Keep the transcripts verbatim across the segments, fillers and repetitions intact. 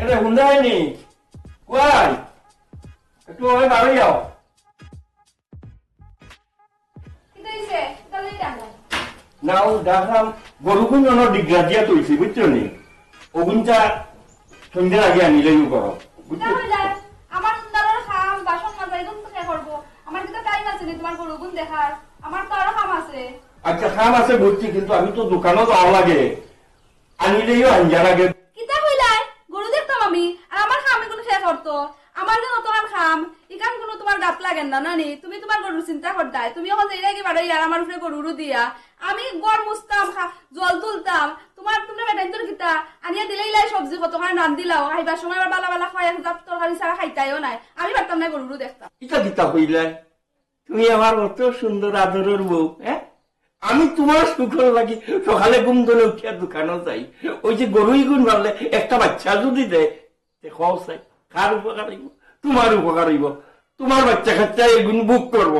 এরে, হুন্ডা হয়নি? কই? একটু ওই বাড়ি যাও। কিতা হইছে? কিতা লইতা আমরা? না, ও দেখলাম গরুগুন অনো ডিগরা দিয়া তৈছি, বুঝছো নি? ওগুনটা সন্ধ্যার আগে আনিলেই করো, বুঝছো? কিতা হইলা? আমার উন্দালর কাম, বাসন মাজা, এগুন তো কে করবো? আমার কিতা টাইম আছে নি তোমার গরুগুন দেখার? আমার তো আরো কাম আছে। আচ্ছা, কাম আছে বুঝছি, কিন্তু আমি তো দোকানো যাওয়া লাগে। আনিলেইও আনজার আগে। কিতা কইলায়? গরু দেখতাম আমি, আর আমার কাম এগুন কে করতো? আমার যেন তোমার কাম, ইখান কুনু তোমার গাত লাগের না, না নি? তুমি তোমার গরুর চিন্তা করতায়। তুমি অখন যেইরা কি বাড়াই আর আমার উপরে গরুরও দিয়া। আমি ঘর মুছতাম, খা-, জল তুলতাম, তোমার, তোমরা বেটাইন্তর কিতা? আনিয়া দিলাইলায় সবজি কতখান রান্ধিলাও, খাইবার সময় আবার বালা বালা খাওয়া, এক জাত তরকারি ছাড়া খাইতায়ও নায়। আমি পারতাম না গরুরও দেখতাম। ইটা কিতা কইলায়? তুমি আমার অত সুন্দর আদরের বউ, হ্যাঁ? আমি তোমার সুখর লাগি সকালে ঘুম ধরে উঠিয়া দোকানো যাই। ওই যে গরু ইগুন মারলে একটা বাচ্চা যদি দেয়, তে কও চাই, কার উপকার হইব? তোমার উপকার হইব। তোমার বাচ্চা কাচ্চা এগুন বুক করব।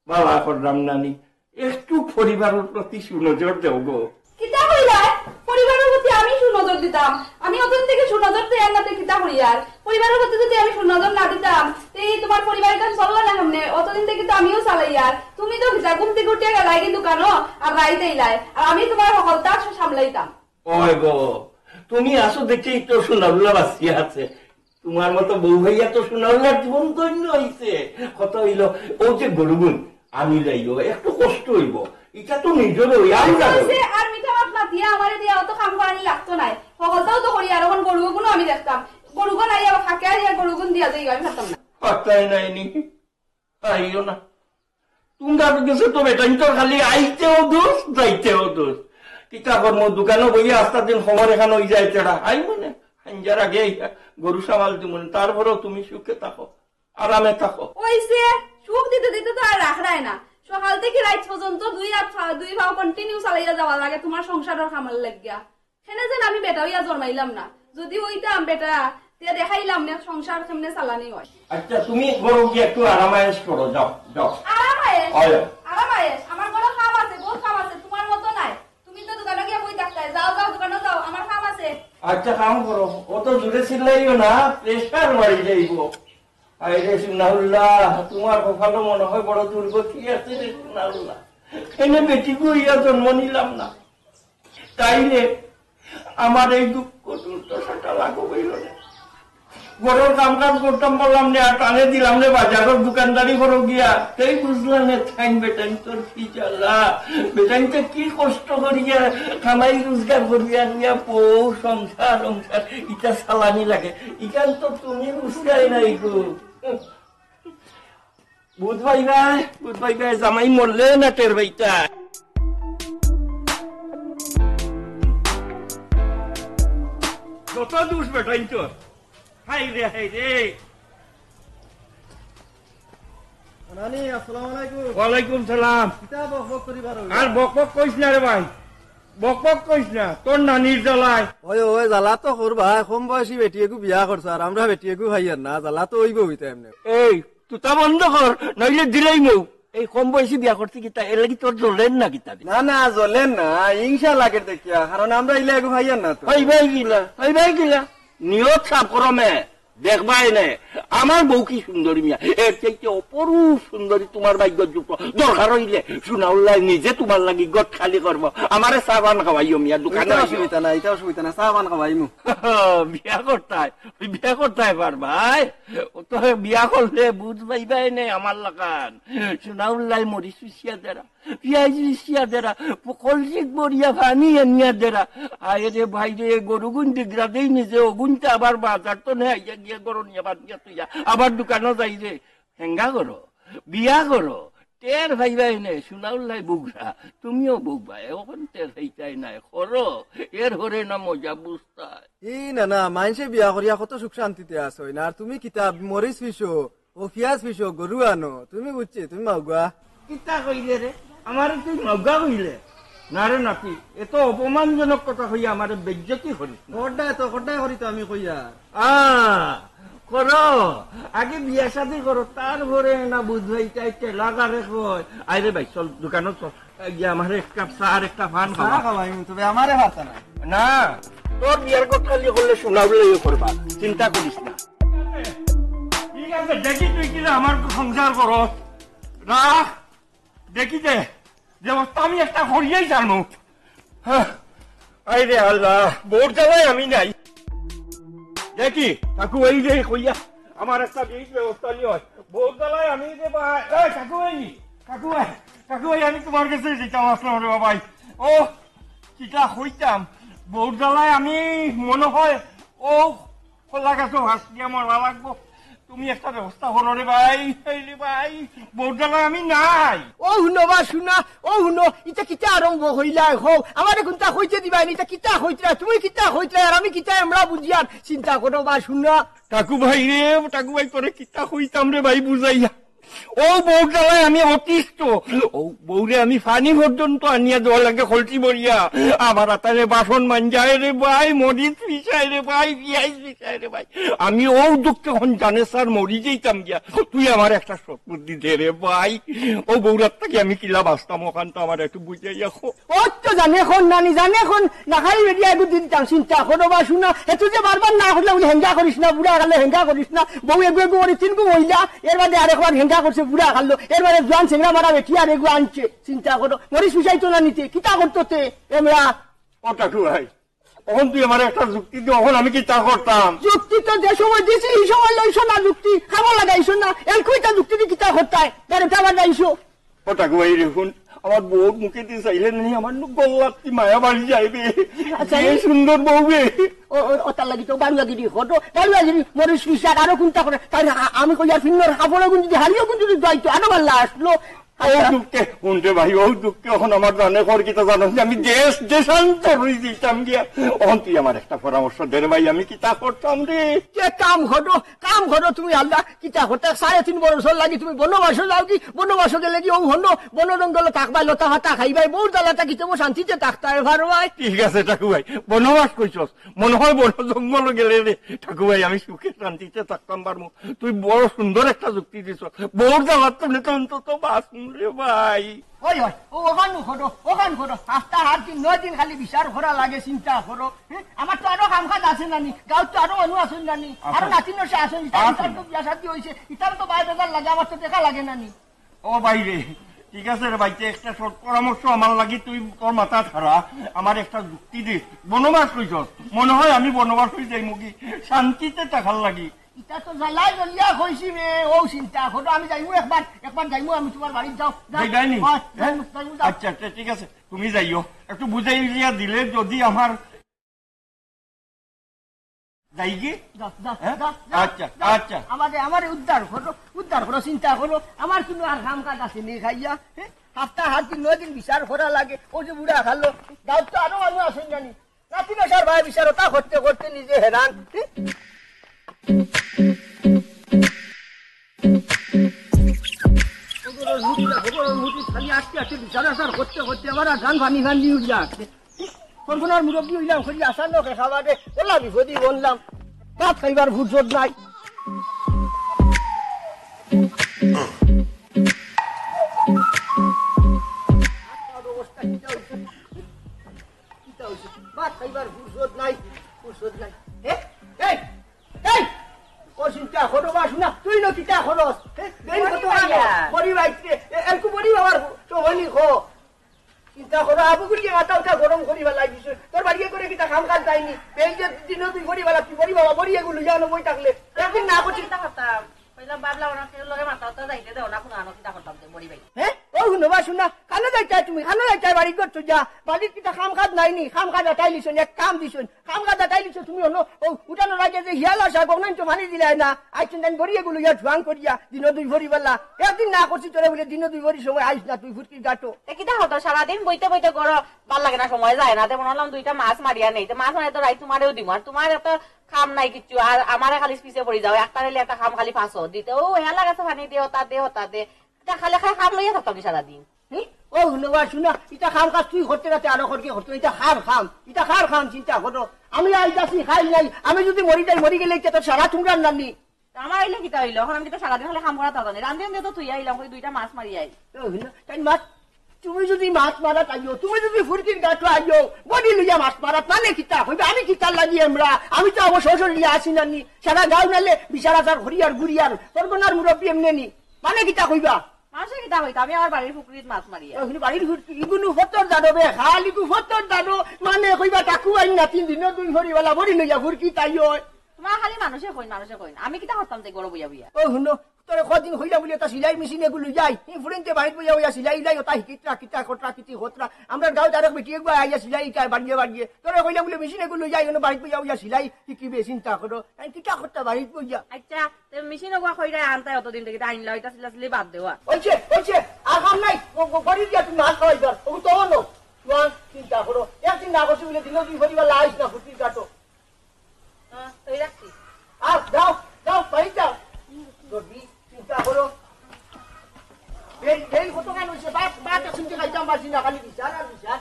বালা করলাম নানি, একটু পরিবারের প্রতি সুনজর দেও গো। কিতা কইলায়? পরিবারের প্রতি আমি সুনজর দিতাম? আমি অতদিন থেকে সুনজর দেয়ার না, তে কিতা করিয়ার? পরিবারের প্রতি যদি আমি সুনজর না দিতাম, তে এই তোমার পরিবার ইখান চললো না কেমনে? অতদিন থেকে তো আমিও চালাইয়ার। তুমি তো কিতা ঘুম থেকে উঠিয়া গেলায় কিন্তু দোকানো, আর রাইত আইলায়, আর আমি তোমার হকলতা সামলাইতাম। ওই গো, তুমি আসো দেখি তো সোনাউল্লা বাঁচিয়া আছে। তোমার মতো বউ হইয়া তো সোনাউল্লার জীবন ধন্য হইছে। কথা হইল, ও যে গরুগুন, আমি যাইও, একটু কষ্ট হইব। এটা তো নিজের ওই আইন আচ্ছা, যাবে। হইছে, আর মিঠা মাত মাতিয়া আমারে দিয়া অত কাম করানি লাগতো নাই। হকলতাও তো করি, আর এখন গরুগুনও আমি দেখতাম। গরুগুন আইয়া বা ফাঁকে আইয়া গরুগুন দিয়া যাই, আমি পারতাম না। পারতাই নাই নি। আইও না। তোমরা গেছে তো বেটাইন্তর খালি আইতেও দোষ, যাইতেও দোষ। কিতা করমু, দোকানো বইয়া আস্তা দিন খবর এখান হই যায় তেরা। আই মনে, হাঞ্জার আগে আইয়া গরু সামাল দিমু নে, তারপরেও তুমি সুখে থাকো, আরামে থাকো। ওইছে, সুখ দিতে দিতে তো আর রাখরায় না। সকাল থেকে রাইত পর্যন্ত দুই হাত ফা-, দুই পাও কন্টিনিউ চালাইয়া যাওয়া লাগে তোমার সংসারের কামর লাগিয়া। হেনে যেন আমি বেটা হইয়া জন্মাইলাম না। যদি হইতাম বেটা, তে দেখাইলাম নে সংসার কেমনে চালানি হয়। আচ্ছা, তুমি ঘরো গিয়া একটু আরামায়েশ করো, যাও, যাও। আরামায়েশ? হয়। আরামায়েশ? আমার ঘরো কাম আছে, বহুত কাম আছে, তোমার মতো নাই। তুমি তো দোকানো গিয়া বই থাকতায়, যাও, যাও, দোকানো যাও, আমার কাম আছে। আচ্ছা, কাম করো, অত জোরে চিল্লাইও না, প্রেশার বাড়ি যাইব। আরে সুনাউল্লাহ, তোমার কপালো মনে হয় বড় দুর্গতি আছে রে সুনাউল্লাহ। এনে বেটি গো ইয়া জন্ম নিলাম না। তাইলে আমার এই দুঃখ দুর্দশাটা লাঘব হইল না। ঘরর কাম কাজ করতাম বললাম নে, আর টানে দিলাম নে বাজারর দোকানদারি করো গিয়া। তেই বুঝলাম নে, থাইন বেটাইন্তর কি জ্বালা, বেটাইন্তে কি কষ্ট করিয়া কামাই রোজগার করিয়া নিয়া বউ সংসার সংসার ইটা চালানি লাগে। ইখান তো তুমি বুঝতায় নাই গো। বুধ ভাই ভাই, বুধ ভাই ভাই, জামাই মরলে না টের ভাইটা। যত দুষ বেটাইন্তর। হায় রে, হায় রে। নানি, আসসালামু আলাইকুম। ওয়ালাইকুম সালাম। কিতা বক বক করি বার হইলা? আর বক বক কইস না রে ভাই, বক বক কইস না, তোর নানির জ্বালায়। ওই, ওই, জ্বালা তো করবা, কম বয়সী বেটি এগু বিয়া করছে, আর আমরা বেটি এগু ভাইয়ার না, জ্বালা তো হইব হইতে এমনি। এই, তুতা বন্ধ কর, নইলে দিলেই মৌ। এই কম বয়সী বিয়া করতে কিতা, এর লাগি তোর জ্বলের না কিতা? না, না, জ্বলের না, হিংসা লাগে দেখিয়া, কারণ আমরা ইলা এগু ভাইয়ার না তো। হইবাই গিলা, হইবাই গিলা, নিয়ত সাফ করো মে। দেখবায় নে, আমার বউ কি সুন্দরী মিয়া, এর চাইতে অপরূপ সুন্দরী তোমার ভাগ্যযুক্ত। দরকার হইলে সুনাউল্লায় নিজে তোমার লাগি গট খালি করবো। আমারে চা পান খাওয়াইও মিয়া, দোকানো ইটা আইও। অসুবিধা না, ইটা অসুবিধা না, চা পান খাওয়াইমু। বিয়া করতায়, বিয়া করতায় পারবায়। ও তো বিয়া করলে বুঝ পাইবায় নে আমার লাখান। সুনাউল্লায় মরিচ পিষিয়া দেরা, পিয়াইজ পিষিয়া দেরা, কলসিত বরিয়া পানি আনিয়া দেরা। আয় রে ভাই রে, গরুগুন ডিগরা দেই নিজে, অগুনতে আবার বাজার তো নে আইয়া গিয়া গরু নিয়া বাদ দিয়া তুইয়া আবার দোকানো যাই রে। হেঙ্গা করো, বিয়া করো, টের ভাইবায় নে, সুনাউল্লায় বুগরা, তুমিও বুগবায়, অখন টের ভাইতায় নায়, করো, এর হরে না মজা বুঝতায়। ই না না, মাইনষে বিয়া করিয়া কত সুখ শান্তিতে আছইন, আর তুমি কিতা মরিচ পিষো, ও পিয়াজ পিষো, গরু আনো, তুমি বুঝছি, তুমি মাউগা। কিতা কইলে রে? আমারে তুই মাউগা কইলে? না রে নাতি, এত অপমানজনক কথা কইয়া আমারে বেইজ্জতি করিস না। খোদ্দায় তো, খোদ্দায় করি তো আমি কইয়া। আ, করো, আগে বিয়া শাদি করো, তারপরে না বুঝবায়, ইটায় টেলা কারে কয়। আয় রে ভাই, চল, দোকানো চল। এই যে আমার এক কাপ চা আর একটা পান চা খাওয়া। খাওয়াই, তবে আমারে পারতা না। না, তোর বিয়ার কথা খালি করলে শোনা বলে ইয়ে করবা, চিন্তা করিস না। ঠিক আছে, দেখি তুই কি আমার সংসার করস। না, দেখি দে, যে অবস্থা আমি একটা করিয়াই জানো। হ্যাঁ, আই রে আল্লাহ, বউর জ্বালায় আমি নাই। দেখি, কাকু, এই যে কইয়া, আমার একটা বিহিত ব্যবস্থা নিও। বউর জ্বালায় আমি যে বা-, এই, কাকু, এই, কাকু, এই, কাকু, এই, আমি তোমার কাছে যেতাম আসলাম রে বাবাই। ও, কিতা কইতাম, বউর জ্বালায় আমি মনে হয়, ও, কলা গাছও ফাঁস দিয়া মরা লাগবো। তুমি একটা ব্যবস্থা করো রে ভাই, এই রে ভাই, বউর জ্বালায় আমি নাই। ও হুনো বা শুনা, ও হুনো, ইটা কিতা আরম্ভ হইলা? হো, আমারে কোনটা কইতে দিবা নি, ইটা কিতা কইতরা, তুমি কিতা কইতরা, আর আমি কিতা আমরা বুঝিয়ার, চিন্তা করো বা শুনা। টাকু ভাই রে, টাকু ভাই, তোরে কিতা কইতাম রে ভাই বুঝাইয়া। ও বউর জ্বালায় আমি অতিষ্ঠ, ও বউরে আমি পানি পর্যন্ত আনিয়া দেওয়া লাগে কলসি ভরিয়া। আমার আতারে বাসন মাঞ্জায় রে ভাই, মরিচ পিষায় রে ভাই, পিয়াইজ পিষায় রে ভাই। আমি ও দুঃখে হন জানে স্যার মরি যাইতাম গিয়া। তুই আমার একটা সৎ বুদ্ধি দে রে ভাই। ও বউরার থাকি আমি কিলা বাঁচতাম, ওখান তো আমার একটু বুঝাইয়া কো। ও তো জানে কোন নানি, জানে কোন না খাই বেরিয়া এগু দিতাম, চিন্তা করো বা শুনা। এ তুই যে বারবার না করলে বলে হেঙ্গা করিস না, বুড়া গেলে হেঙ্গা করিস না। বউ এগু এগু করে তিন গু হইলা, এর বাদে আরেকবার হেঙ্গা করছে বুড়া গেল, এর বাদে জোয়ান সেংরা মারা বেটি আর এগু আনছে, চিন্তা করো। মরিস পিষাই তো না নিতে, কিতা করতো তে, এমরা? ও টাকু ভাই, অখন তুই আমার একটা যুক্তি দে, অখন আমি কিতা করতাম? যুক্তি তো যে সময় দিছি, এই সময় লইছো না যুক্তি, খাবার লাগাইছো না, এলকুইটা যুক্তি দি কিতা করতায়? বেরোতে আবার যাইছো। ও টাকু ভাই, দেখুন, আমার বউর মুখে দিয়ে চাইলে নেই, আমার নু গল্লাত কি মায়া বাড়ি যাইবে। আচ্ছা, যে এই সুন্দর বউ বে। ও, ও, ও, তার লাগি তো বাড়ুয়াগিরি, হটো, বাড়ুয়াগিরি, মরিস পিষার, আরো কোনটা করে, তাই আ-, আমি কই আর ফিন্নর কাপড় গুন যদি হারিয়ে গুন যদি যাইতো, আরো ভালো আসলো। ও দুঃখে, হুনরে ভাই, ও দুঃখে অখন আমার জানে কর কিতা জানো নি? আমি দেশ দেশান্তর হই দিতাম গিয়া। অখন তুই আমার একটা পরামর্শ দে রে ভাই, আমি কিতা করতাম রে? কে কাম করো, কাম করো তুমি আল্লাহ, কিতা করতে সাড়ে তিন বছর লাগি তুমি বনবাসো যাও কি? বনবাসো গেলে কি ও হনো? বন জঙ্গলে থাকবায়, লতা পাতা খাইবায়, বউর জ্বালাটা কি তুমি শান্তিতে থাকতায় পারবায়? ঠিক আছে টাকু ভাই, বনবাস কইছস, মনে হয় বন জঙ্গল গেলে রে টাকু ভাই আমি সুখে শান্তিতে থাকতাম পারমু। তুই বড় সুন্দর একটা যুক্তি দিছস। বউর জ্বালাত তো নিতে অন্তত বাঁচমু রে ভাই। ওই, ওই, ও ওখান করো, ওখান করো। হাপ্তা হাত দিন, নয় দিন খালি বিচার করা লাগে, চিন্তা করো। হ্যাঁ? আমার তো আরো কাম কাজ আছে নানি, গাঁওত তো আরো মানুষ আছইন নানি, আরো আছে। নাতি নশা আছইন, ইতার আছে। ইতার তো বিয়া শাদি হইছে, ইতার তো বায় বেজার লাগে, আমার তো দেখা লাগে নানি। ও ভাই রে, ঠিক আছে রে ভাই, তে একটা শর্ট পরামর্শ আমার লাগি, তুই তোর মাথা ছাড়া, আমার একটা যুক্তি দে। বনবাস কইছস, মনে হয় আমি বনবাস হই যাইমু কি, শান্তিতে থাকার লাগি। ইতা তো জ্বালায় জ্বলিয়া কইছি রে, ও চিন্তা করো, আমি যাইমু একবার, একবার যাইমু আমি তোমার বাড়িত, যাও, যাও। যাই, যাই নি? হ্যাঁ, হ্যাঁ? যাইমু, যাইমু, যাও। আচ্ছা, আচ্ছা, ঠিক আছে, তুমি যাইও, একটু বুঝাইয়া দিলে যদি আমার যাই কি? যাও, যাও, হ্যাঁ? যাও, যাও, আচ্ছা, যাও। আচ্ছা। আমারে, আমারে উদ্ধার করো, উদ্ধার করো, চিন্তা করো, আমার কুনু আর কাম কাজ আছে নি খাইয়া, হ্যাঁ? হাপ্তা হাত দিন, নয় দিন বিচার করা লাগে, ও যে বুড়া খালো, গাঁওত তো আরো মানুষ আছইন জানি, নাতি নশার বায় বিচার ওটা করতে করতে নিজে হেরান। খালি আটকে আটকে বিচার আচার করতে করতে আমার আর গান ফানি ফানি উড়িয়া আসছে। কোন কোন আর মুরব্বী হইলাম, খালি আসার লোকে খাবারে ওলা বিপদি বললাম, ভাত খাইবার ফুরসত নাই। অবস্থা কিতা হইছে? কিতা হইছে? ভাত খাইবার ফুরসত নাই, ফুরসত নাই। এ? এই! এই! ও চিন্তা করো বা শুনা, তুই না কিতা করস? এ? দেরি কত ভাইয়া। করি বাইতে। এ, এরকম করি বাবার সময় নি খো। চিন্তা করো, আবু গুলিয়ে মাথা উঠা গরম করি বেলাই দিছে। তোর বাড়িয়ে করে কিতা কাম কাজ যায়নি। এই যে দিন দুই করি বেলা, তুই করি বাবা, করি এগুলো জানো বই থাকলে। একদিন না করছি। কিতা করতাম? কইলাম, ভাবলাম, ওনার কেউ লগে মাথা উঠা যাইতে দেও না, কোনো আনো কিতা করতাম, তো মরি ভাই। হ্যাঁ? ও হুনো বা শুনা, কানো যাইতায় তুমি, কানো যাইতায় বাড়ি করছো যা, বাড়ির কিতা কাম কাজ নাই নি, কাম কাজ আটাই লিছন, এক কাম দিছন, কাম কাজ আটাই লিছো তুমি হনো, ও উঠানোর আগে যে হিয়াল আসা, গগনাইন তো পানি দিলাই না, আইছন জানি ভরি এগুলো ইয়া ঝুয়াং করিয়া, দিন দুই ভরি বেলা, একদিন না করছি তোরে বলে দিন দুই ভরি সময় আইস না তুই ফুটকির গাটো। এ কিতা হতো, সারাদিন বইতে বইতে গরম, ভাল লাগে না, সময় যায় না, তেমন হলাম দুইটা মাছ মারিয়া নেই, তো মাছ মারিয়া তো রাই তোমারেও দিমু, আর তোমার এত কাম নাই কিচ্ছু, আর আমারে খালি পিছে পড়ি যাও, একটা নাইলে একটা কাম খালি ফাঁসো দিতে, ও হেলা গাছে পানি দে, ওটা দে, ওটা দে, ইতা খালি খালি কাম লইয়া থাকতাম কি সারাদিন? হুম? ও হুনো বা শুনো, ইতা কাম কাজ তুই করতে গেছে আরো করকে করতে, ইতা কার কাম, ইতা কার কাম চিন্তা করো। আমি আইতাছি, খাই নাই, আমি যদি মরি যাই, মরি গেলে ইতা তো সারা তোমরা নানি। আমার আইলে কিতা হইলো? এখন আমি কিতা সারাদিন খালি কাম করা তা জানি। রান্ধি রান্ধি তো তুই আইলাম, ওই দুইটা মাছ মারি আই। ও হুনো, তাই মাছ তুমি যদি মাছ মারাত আইও, তুমি যদি ফুরকির গাটো আইও, বডি লইয়া মাছ মারাত, মানে কিতা কইবা? আমি কিতার লাগি এমরা? আমি তো অবসর সরিয়া আছি নানি, সারা গাঁও নালে বিচার আচার করি আর ঘুরি আর সর্বনার মুরব্বী এমনে নি, মানে কিতা কইবা? মানুষে কিতা কইতা? আমি আমার বাড়ির পুকুরিত মাছ মারি আর। ওই বাড়ির পুকুরি, ইগুনু ফতর দাঁড়ো বে, খালি গু ফতর দাঁড়ো, মানে কইবা টাকু আইন না, তিন দিন দুই ভরি বালা বডি লইয়া ফুরকিত আইও। তোমার খালি মানুষে কইন, মানুষে কইন, আমি কিতা করতাম তে ঘরো বইয়া বইয়া? ও হুনো, তোরে কদিন কইলাম বুলে তা সিলাই মেশিন এগু লইয়া আই। ই ফুরিন্তে বাড়িত বইয়া বইয়া সিলাই লাই, ওটা হিকিত্রা, কিতা কটরা, কিতি কটরা। আমরার গাঁওত আরক বেটি এগু আইয়া সিলাই হিকায় বাড়িয়ে বাড়িয়ে। তোরে কইলাম বুলে মেশিন এগু লইয়া আই, অনো বাড়িত বইয়া বইয়া সিলাই হিকিবে, চিন্তা করো। তাই কিতা করতা বাড়িত বইয়া? আচ্ছা, তে মেশিন ওগুয়া কইরা আনতায় অতদিন থাকি, তা আইনলা, ওইটা সিলা সিলি বাদ দেওয়া। ওইছে, ওইছে, আর কাম নাই। ও, ও, বাড়ি দিয়া তুমি মাছ খাওয়াইবার। ও তো অনো। তোমার চিন্তা করো। একদিন না করছি বুলে দিন দুই পরিবার লাইস না ফুটির কাটো। হ্যাঁ, এই রাখছি। আও, যাও, যাও, বাড়ি যাও। যদি চিন্তা করো। এই, এই কত গান হইছে? বাপ, বাপ, এখন তো খাইতাম পারছি না, খালি বিচার আর বিচার।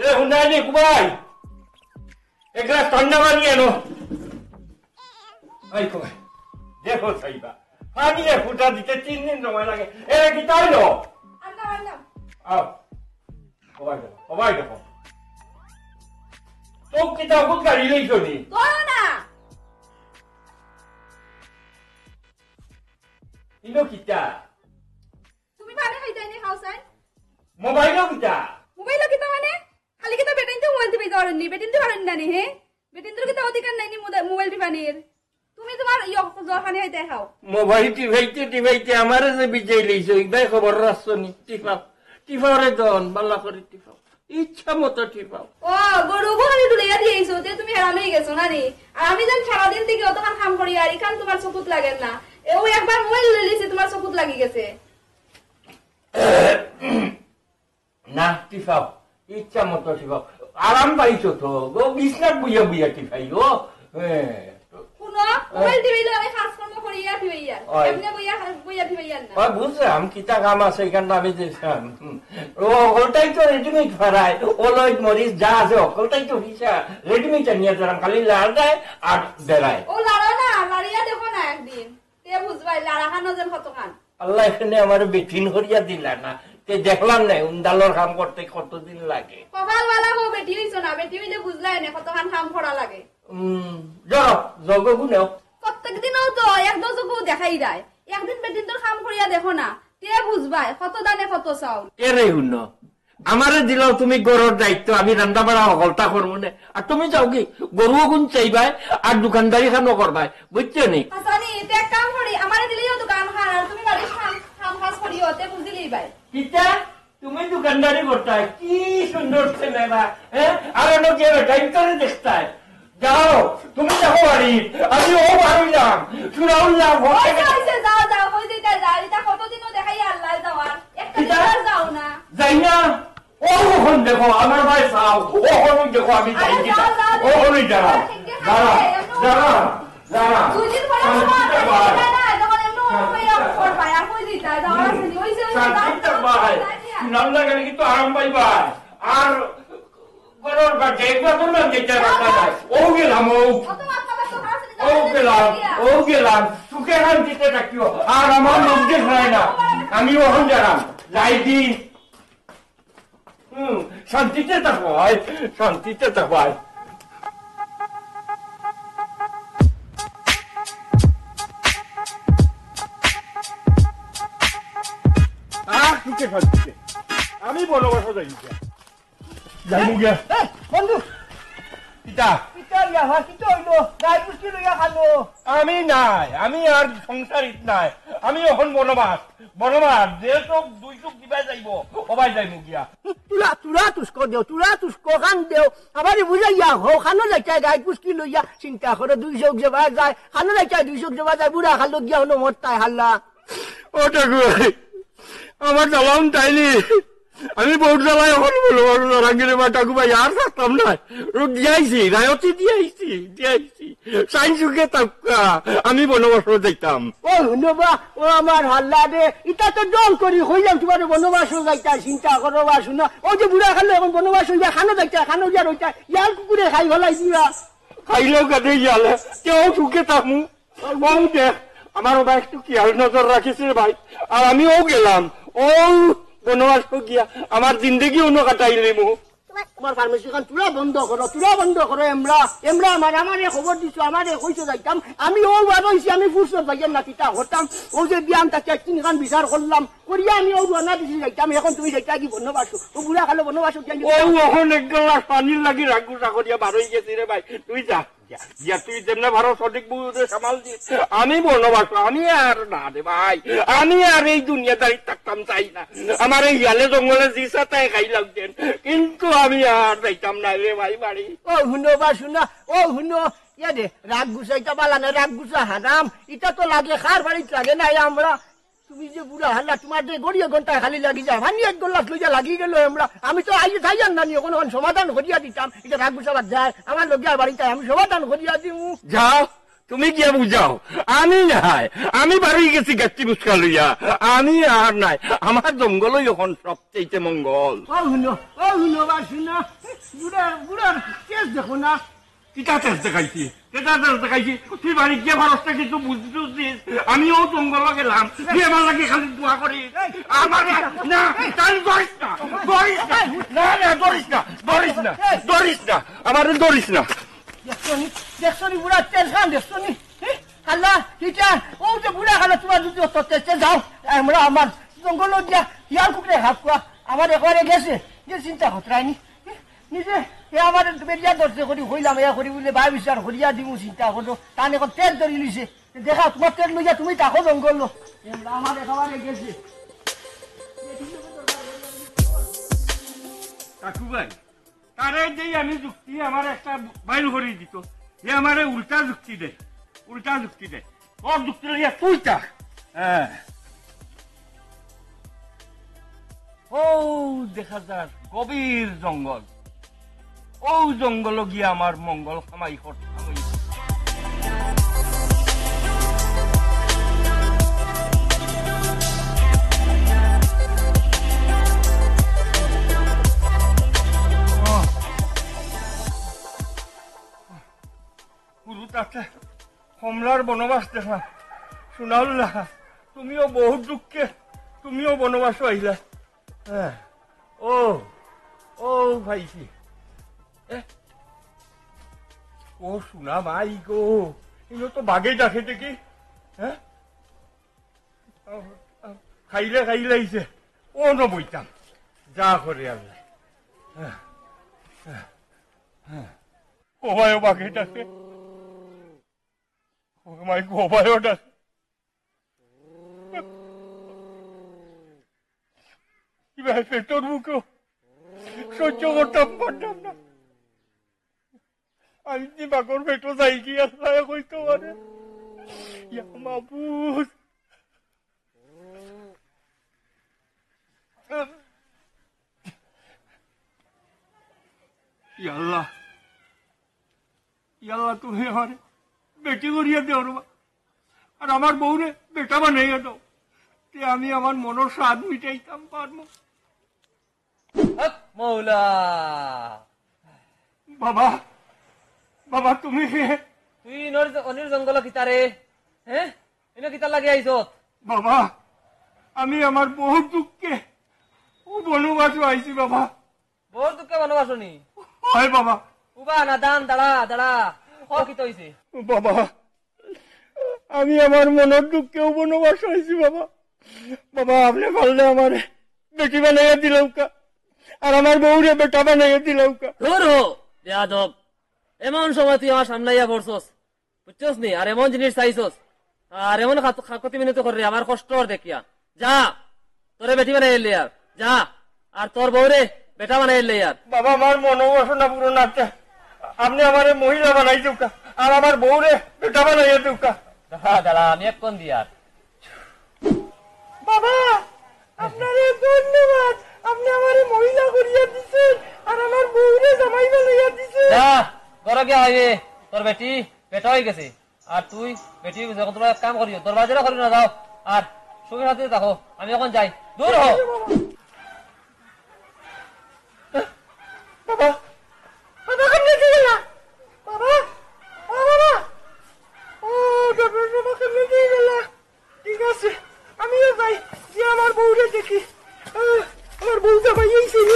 এ, হুন্ডাইনি, কুবাই। এক গ্লাস ঠান্ডা পানি আনো। এই কুবাই, দেখো চাইবা, পানি এক ফুটা দিতে তিন দিন সময় লাগে। এ, কিতা অইলো? আনলাম, আনলাম। আও। কুবাই দেখো, কুবাই দেখো। চোখ কিতা খুব গাড়ি লইছো নি? ধরো না। ইনো কিতা? তুমি পানি খাইতায় নি, খাও চাই? মোবাইলও কিতা? মোবাইলও কিতা মানে? খালি কিতা বেটিন্তে মোবাইল টিপাইতা পারইন নি? বেটিন্তে পারইন না নি, হে? বেটিন্তর কিতা অধিকার নাই নি মোদা-, মোবাইল টিপানির? তুমি তোমার ইয়ো, জল পানি খাইতায় খাও। মোবাইল টিপাইতে টিপাইতে আমারে যে বিজাই লইছো, ইবায় খবর রাখছো নি? টিপাও, টিপাও রে দন, বালা করি টিপাও। ইচ্ছা মতো টিপাও। ও, গরু বহানি তুলিয়া দিয়েছো, তে তুমি হেরান হয়ে গেছো না নি? আর আমি যেন সারাদিন থেকে অতখান কাম করি, আর ইখান তোমার চকুত লাগে না। এ, ও একবার মোবাইল লইলিছে, তোমার চকুত লাগি গেছে। না, টিপাও। ইচ্ছা মতো টিপাও। আরাম পাইছো তো। গো, বিছনাত বইয়া বইয়া টিপাই, গো। হ্যাঁ। শুনো, মোবাইল টিপাইলে আমি কাজকর্ম করিয়া টিপাইয়ার। ওই। এমনে বইয়া, বইয়া টিপাইয়ার না। ওই বুঝলাম, কিতা কাম আছে এখানটা আমি দেখলাম। হুম। ও, ওটাই তো রেডিমেড ফারায়। ও লইট মরিচ যা আছে, ওটাই তো পিসা। রেডিমেড আনিয়া দিলাম, খালি লাড় দেয় আর বেড়ায়। ও লাড়ো না, লাড়িয়া দেখো না একদিন। তে বুঝবায়, লাড়া খানো যেন কতখান। আল্লাহ এখানে আমার বেটিন করিয়া দিলা না। তে দেখলাম না, উন্দালর কাম করতে কতদিন লাগে। কপাল বালা হো, বেটি হইছো না, বেটি হইলে বুঝলায় না, কতখান কাম করা লাগে। উম, যাও, জগ গুনেও। প্রত্যেক দিনও তো এক দশকও দেখাই যায়। একদিন বেটিন্তর কাম করিয়া দেখো না, তে বুঝবায়, কত দানে কত চাউল। এরে হুনো, আমারে দিলাও তুমি ঘরর দায়িত্ব, আমি রান্দা বাড়া হকলতা করমু নে। আর তুমি যাও কি, গরু গুন চাইবায়, আর দোকানদারি খানো করবায়, বুঝছো নি? হাসানি, তে এক কাম করি, আমারে দিলেও দোকান খান, আর তুমি বাড়ির কাম, কাম কাজ করিও, তে বুঝিলেই বাই। কিতা? তুমি দোকানদারি করতায়? কি সুন্দর ছেলে না, হ্যাঁ? আর অন্য কে বেটাইন করে দেখতায়? যাও, তুমি দেখো বাড়ি, আমি ও বাড়ি যাম, চূড়া উল্লাম, হইছে, হইছে, যাও, যাও, কই দিতায় যাও, এটা কতদিনও দেখাই আল্লাহ যাওয়ার, একটা কিতা? দিন আর যাও না। যাই না, ও কখন দেখো, আমার ভাই চাও, ও কখন দেখো, আমি যাই আরে কিতা? যাও, যাও, ও কখন যাও, যাও, ঠিক আছে, দাঁড়া, এমন দাঁড়া, দাঁড়া। দুই দিন পরে শান্তিতে আবার বাই। যায় না, তখন এমন মনে হয় শান্তিতে অফার পায়, আর কই দিতায় যাও, আর শান্তি, হইছে, হইছে, যাও, শান্তিতে যাও, বাই। যাও, যাও। সুনাম লাগালে কিন্তু আরাম পাইবা। আর ঘরর বাদ যাই, একবার বললাম যে এটা রাখা যায়। ও গেলাম, ও। ও গেলাম, ও গেলাম। সুখে শান্তিতে থাকিও। আর আমার লোক যে হয় না। আমি ওখান গেলাম। যাই দিন। হুম, শান্তিতে থাকো ভাই, শান্তিতে থাকো ভাই। আহ, সুখে শান্তিতে। আমি বনবাসো যাই গিয়া। যাইমু গিয়া। এ, বন্ধু। কিতা? কিতা ইয়া, হ্যাঁ, কিতা হইলো? গাই গুষ্টি লইয়া খালো। আমি নাই, আমি আর সংসারিত নাই। আমি এখন বনবাস। বনবাস, যে চোখ দুই চোখ দিবাই যাইব, ওবাই যাইমু গিয়া। তুরা, তুরা তুস্কো দেও, তুরা তুস্কো খান দেও। আমারে বুঝাইয়া হো, খানো যাইতায় গাই গুষ্টি লইয়া। চিন্তা করো, দুই চোখ যেবা যায়, খানো যাইতায় দুই চোখ যেবা যায়, বুড়া খালো গিয়া হনো মরতায় হাল্লা। ও ঠাকুর, আমার দালাম তাইনি। আমি বউর জ্বালায় অখন বনবাসো যাইরাম গিরে বা ঠাকু ভাই, আর থাকতাম নায়। ও দিয়াইছি, রায়তি দিয়াইছি, দিয়াইছি। সাইন সুখে থাকউক্কা, আমি বনবাসো যাইতাম। ও হুনো বা, ও আমার হাল্লা রে, ইতা তো জল করি কইলাম তুমারে বনবাসো যাইতায়, চিন্তা করো বা হুনো। অউ যে বুড়া খালে অখন বনবাসো ইয়া খানো যাইতায়, খানো গিয়া রইতায়, ইয়ার কুকুরে খাই ফালাই দিবা। খাইলেও কাটে ইয়ালে, তেও সুখে থাকমু। অউ দেখ, আমার ওবা একটু খিয়াল নজর রাখিস রে ভাই। আর আমি অউ গেলাম, অউ বনবাসো গিয়া আমার জিন্দেগি অনো কাটাইলিমু। তুমার ফার্মেসি খান তুরা বন্ধ করো, তুরা বন্ধ করো। এমরা, এমরা আমার, আমারে খবর দিছো, আমারে কইছো যাইতাম। আমি অউ বার অইছি, আমি ফুরসত পাইয়ার না, কিতা করতাম। অউ যে বিয়ান তা চেক তিন খান বিচার করলাম, করিয়া আমি অউ রওনা দিছি যাইতাম। অখন তুমি যাইতায় কি বনবাসো? অউ বুড়া খালো বনবাসো গিয়া অউ অখন এক গ্লাস পানির লাগি রাগ গুসা করিয়া বার অই গেছি রে ভাই। তুই যা। ইয়া, ইয়া, তুই যেমনে পারো সঠিক বুঝে সামাল দিস। আমি বনবাসো, আমি আর না রে ভাই, আমি আর এই দুনিয়াদারি থাকতাম চাই না। আমারে ইয়ালে জঙ্গলে যে সাতায় খাইলাইছইন, কিন্তু আমি আর যাইতাম না রে ভাই বাড়ি। ও হুনো বা হুনো, ও হুনো, ইয়া দে, রাগ গুসাইতা বালা না, রাগ গুসা হারাম। ইতা তো লাগে কার বাড়িত লাগে না, আমরা তুমি যে বুড়া হাল্লা, তুমার যে ঘড়িয়ে ঘন্টায় খালি লাগি যায়, মানে এক গ্লাস লইয়া লাগি গেল আমরা। আমি তো আইজ থাইয়ার না নি, অখন, অখন সমাধান করিয়া দিতাম। ইতা রাগ গুসা বাদ যায়, আমার লগে আর বাড়িত আয়, আমি সমাধান করিয়া দিমু। যাও, তুমি গিয়া বুঝাও, আমি নায়, আমি বাড়ি গেছি গাছি বুসকা লইয়া, আমি আর নায়। আমার জঙ্গলই অখন সবচাইতে মঙ্গল। ও হুনো, ও হুনো বা হুনো, বুড়ার, বুড়ার তেজ দেখো না। কিতা তেজ দেখাইছি? কিতা তেজ দেখাইছি? তুই বাড়িত গিয়া পারস না কিছু বুঝ-, বুঝিস? আমি অউ জঙ্গলো গেলাম, তুই আমার লাগি খালি দোয়া করিস। আমার না, না, তাই ধরিস না, ধরিস না। না, না, ধরিস না, ধরিস না, ধরিস না। আমারে ধরিস না। দেখছো নি? দেখছো নি বুড়া তেজ খান, দেখছো নি? হে? আল্লাহ, ইটা, অউ যে বুড়া খান, তুমার যদি অত তেজ, তেজ যাও, আমরা আমার জঙ্গলো গিয়া ইয়ার কুকুরে খাউক্কা, আমার একবারে গেছে, যে চিন্তা করতে রাইনি। নিজে এ আমার বেরিয়া ধরছে করি কইলাম, এ করি বুলে বায় বিচার করিয়া দিমু চিন্তা করো। তান অখন তেজ ধরিলিছে। দেখা, তুমার তেজ লইয়া তুমি থাকো জঙ্গলো। এমরা আমার একেবারে গেছে। কাকু ভাই, তারে যেই আমি যুক্তি আমার একটা বাইর করি দিত, হে আমারে উল্টা যুক্তি দেয়, উল্টা যুক্তি দেয়। তোর যুক্তি লইয়া তুই থাক। হ্যাঁ। অউ দেখা যার গভীর জঙ্গল। অউ জঙ্গলো গিয়া আমার মঙ্গল কামাই করতাম। গুরু তাতে কমলার বনবাস দেখলাম। সোনাউল্লাহ, তুমিও বহুত দুঃখে, তুমিও বনবাসো আইলা। হ্যাঁ। ও, ও ভাইজি। এ? ও সোনা মাই গো, ইনো তো বাঘে ডাকে দেখি। হ্যাঁ? খাইলে খাইলে আইছে। অনো বইতাম। যা করে আল্লাহ। হ্যাঁ। হ্যাঁ। হ্যাঁ। ও ভাই, ও বাঘে ডাকে। ও মাই গো, ও ভাই, ও ডাকে। কি ভাই, পেটর ভুকো সহ্য করতাম পারতাম না। আমি যে বাঘর পেটো যাই কি আল্লাহ কইতো পারে। ইয়া মাবুদ। ইয়া আল্লাহ। ইয়া আল্লাহ, তুমি আমারে বেটি করিয়া দেও রে বা। আর আমার বউরে বেটা বানাইয়া দাও। তে আমি আমার মনর স্বাদ মিটাইতাম পারমু। হক মৌলা। বাবা, বাবা, তুমি কে? তুই ইনর জ-, অনির জঙ্গল কিতারে? হ্যাঁ? ইনো কিতার লাগি আইছত? বাবা, আমি আমার বউর দুঃখে অউ বনবাসো আইছি বাবা। বউর দুঃখে বনবাসো নি? হয় বাবা। উবা না দান, দাঁড়া, দাঁড়া। ও কিতা অইছে? বাবা, আমি আমার মনর দুঃখে অউ বনবাসো আইছি বাবা। বাবা, আপনে পারলে আমারে বেটি বানাইয়া দিলাউক্কা, আর আমার বউরে বেটা বানাইয়া দিলাউক্কা। দূর হ, বেয়াদব। এমন সময় তুই আমার সামনে আইয়া পড়ছস, বুঝছস নি? আর এমন জিনিস চাইছস, আর এমন খাত-, খাকতি মিনতি কররে, আমার কষ্ট অর দেখিয়া। যা, তোরে বেটি বানাইয়া লইয়ার, যা। আর তোর বউরে বেটা বানাইয়া লইয়ার। বাবা, আমার মনবাসনা পূরণ আছে, আপনে আমারে মহিলা বানাই দেউক্কা, আর আমার বউরে বেটা বানাইয়া দেউক্কা। দাঁড়া, দাঁড়া, আমি এক্ষণ দিয়ার। বাবা, আপনারে ধন্যবাদ, আপনে আমারে তোরা গিয়া হইবে, তোর বেটি বেটা হয়ে গেছে, আর তুই বেটি হয়ে গেছে। এখন তোরা এক কাম করিও, দরবাজারে করিও না, যাও, আর সুখে শান্তিতে থাকো। আমি এখন যাই, দূর হও। বাবা, বাবা, কেমনে দিয়ে গেলা? বাবা, ও বাবা, ও, বাবা, বাবা, কেমনে দিয়ে গেলা? ঠিক আছে, আমিও যাই, যে আমার বউরে দেখি। আহ, আমার বউ জামাই এই ছিল।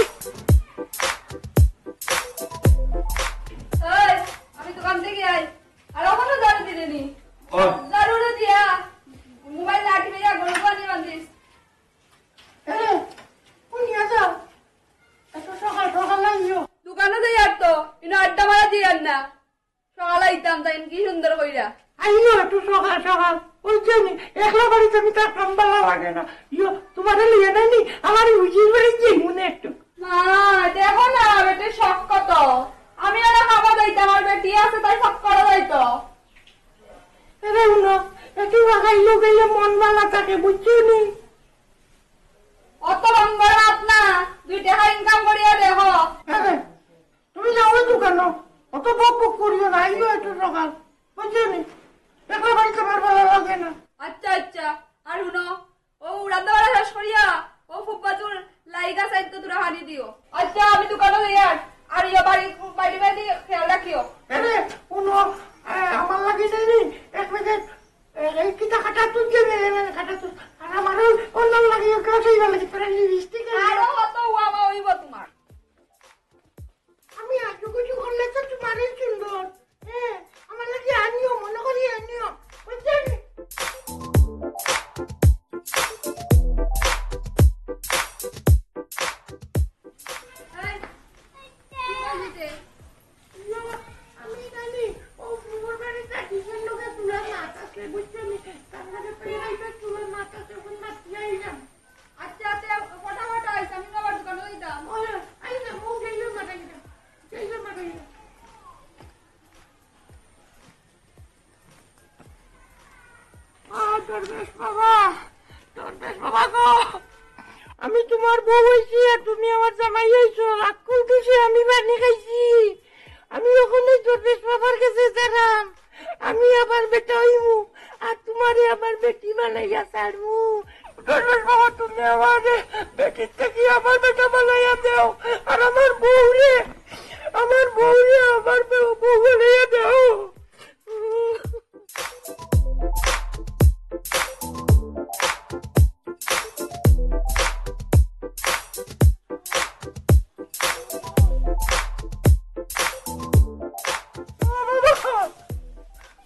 এই, আমি দোকান থেকে আই, আর অখনো ঝাড়ু দিলে নি? ও। ঝাড়ুটা দিয়া মোবাইল লাঠি লইয়া গরু পানি বান্ধিস। এ, কোন নিয়ে যাও? এত সকাল সকাল আইও। দোকানো যাই আর তো, ইনো আড্ডা মারা দিই আর না। সকাল আইতাম তাই কি সুন্দর কইরা। আইও একটু সকাল সকাল, বুঝছো নি? একলা বাড়িতে আমি থাকতাম, ভালা লাগে না। ইয়ো, তোমারে লইয়া নাই নি, আমার উজির বাড়ি যাই মনে একটু। মা, দেখো না, বেটি শখ কত। আমি আর খাবার যাইতাম, আমার বেটি আছে, তাই শখ করা যাইতো। আরে হুনো, একটু লাগাইলো গেলে মন ভালা থাকে, বুঝছো নি? অত লম্বা রাত না, দুই টাকা ইনকাম করিয়া দেখো। আরে, তুমি যাও দোকানো, অত বক বক করিও না, আইও একটু সকাল, বুঝছো নি? একলা বাড়িতে আমার ভালা লাগে না। আচ্ছা, আচ্ছা, আর হুনো, ও রান্না বাড়া শেষ করিয়া, ও ফুব্বাতুর লাইগা সাইড তো তোরা হানি দিও। আচ্ছা, আমি দোকানো যাই আর, আর ইয়া বাড়ি, বাড়ি বাড়ি খেয়াল রাখিও। আরে, হুনো, আহ, আমার লাগি যাইনি, এক প্যাকেট, আহ, এই কিতা কাটা তুলছে রে, এই কাটা তুল, আর আমার ওই অন্যান্য লাগি, ওকে সেই লাগে, তোরা লিপস্টিক আরো কত ওয়াবা হইব তোমার। আমি আজু কিছু করলে তো তোমারই সুন্দর। হ্যাঁ, আমার লাগি আনিও, মনে করি আনিও। বুঝছেন? এই, কি বললি রে? ইয়ো, আমি জানি, ও বুবুর বাড়িতে কিসের লোকে তুলার মাছ আছে, বুঝছেন? তার লগে পেয়ে আইতে তুলার মাছ আছে, ওখান মাছ দিয়ে আইলাম। আচ্ছা, আচ্ছা, ফটাফট আইস, আমি আবার দোকানো যাইতাম। ও, আইলে, ও গেইলে মারাইলে, গেইলে মারাইলে। আ, দরবেশ বাবা, দরবেশ বাবা গো, আমি তোমার বউ হইছি আর তুমি আমার জামাই হইছো। আক্কুল দুষে আমি পানি খাইছি। আমি অখনই দরবেশ বাবার কাছে যাইরাম। আমি আবার বেটা হইমু, আর তোমারে আবার বেটি বানাইয়া ছাড়মু। দরবেশ বাবা, তুমি আমারে বেটির থাকি আবার বেটা বানাইয়া দেও, আর আমার বউরে, আমার বউরে আবার বউ, বউ বানাইয়া দেও।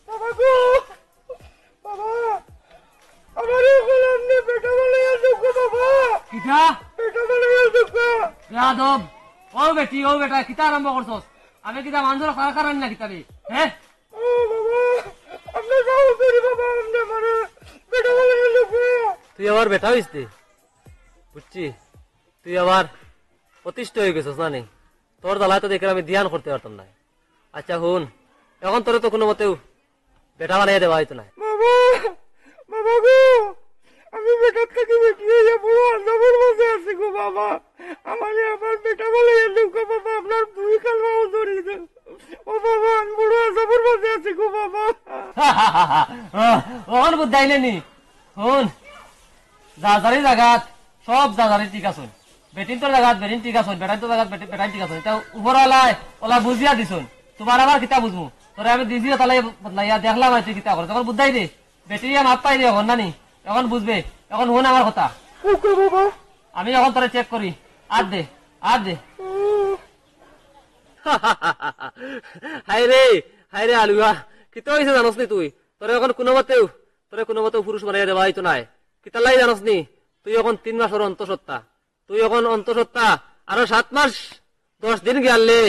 বাবা গো, বাবা, আমারে এখন আপনি বেটা বানাইয়া দেউক্কা বাবা। কিতা? বেটা বানাইয়া দেউক্কা। বেয়াদব। ও বেটি, ও বেটা, কিতা আরম্ভ করছস? আমি কিতা মানষর খার খারান না কিতা রে? হ্যাঁ? ও বাবা, আপনি যাও করি বাবা, আপনি আমারে বেটা বানাইয়া দেউক্কা। তুই আমার বেটা হইস রে, বুঝছি? তুই আবার অতিষ্ঠ হয়ে গেছস না নি? তোর জ্বালায় তো দেখে আমি ধ্যান করতে পারতাম না। আচ্ছা হুন, এখন তোরে তো কোনো মতেও বেটা বানাইয়া দেওয়া হইতো না। বাবা, বাবা গো, আমি বেটার থাকি বেটি হইয়া বড় আজাবর মাঝে আছি গো বাবা। আমারে আবার বেটা বানাইয়া দেউক্কা বাবা, আপনার দুই কাল বাবু ধরি দেন। ও বাবা, আমি বড় আজাবর মাঝে আছি গো বাবা। অখন বুঝাইলে নি? হুন, যার যারি জাগাত, সব যার যারি ঠিক আছে। বেটিন তোর জাগাত, বেটিন ঠিক আছে, বেটাইন তোর জাগাত, বেটি-, বেটাইন ঠিক আছে। এটা উপরওয়ালায় ওলা বুঝিয়া দিছুন। তোমার আবার কিতা বুঝমু? তোরে আমি দিছি তাহলে বদলাইয়া দেখলাম আর তুই কিতা করে। তখন বুঝাই দে, বেটিয়ে মাত পাই দে এখন নানি, এখন বুঝবে। এখন হুন আমার কথা। ওকে বাবা। আমি এখন তোরে চেক করি। আর দে, আর দে। উম। হায় রে, হায় রে আলুয়া, কিতা হইছে জানোস নি তুই? তোরে এখন কোনো মতেও, তোরে কোনো মতেও পুরুষ বানাইয়া দেওয়া হইতো নায়। কিতার লাগি জানোস নি? তুই এখন তিন মাসর অন্তঃসত্ত্বা। তুই এখন অন্তঃসত্ত্বা, আরো সাত মাস দশ দিন গেলে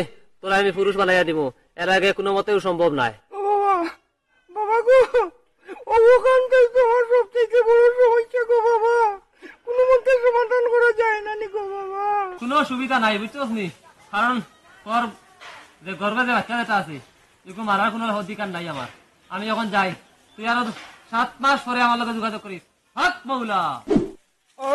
তোরে আমি পুরুষ বানাইয়া দিমু। এর আগে কোনো মতেও সম্ভব নায়। ও বাবা, বাবা গো, ও ওখানটাই তো আমার সবথেকে বড় সমস্যা গো বাবা। কোনো মতে সমাধান করা যায় না নি গো বাবা। কোনো অসুবিধা নাই, বুঝছস নি? কারণ তোর যে গর্ভে যে বাচ্চা যেটা আছে, এগুলো মারার কোনো অধিকার নাই আমার। আমি এখন যাই, তুই আরো সাত মাস পরে আমার লগে যোগাযোগ করিস। হক মৌলা। ও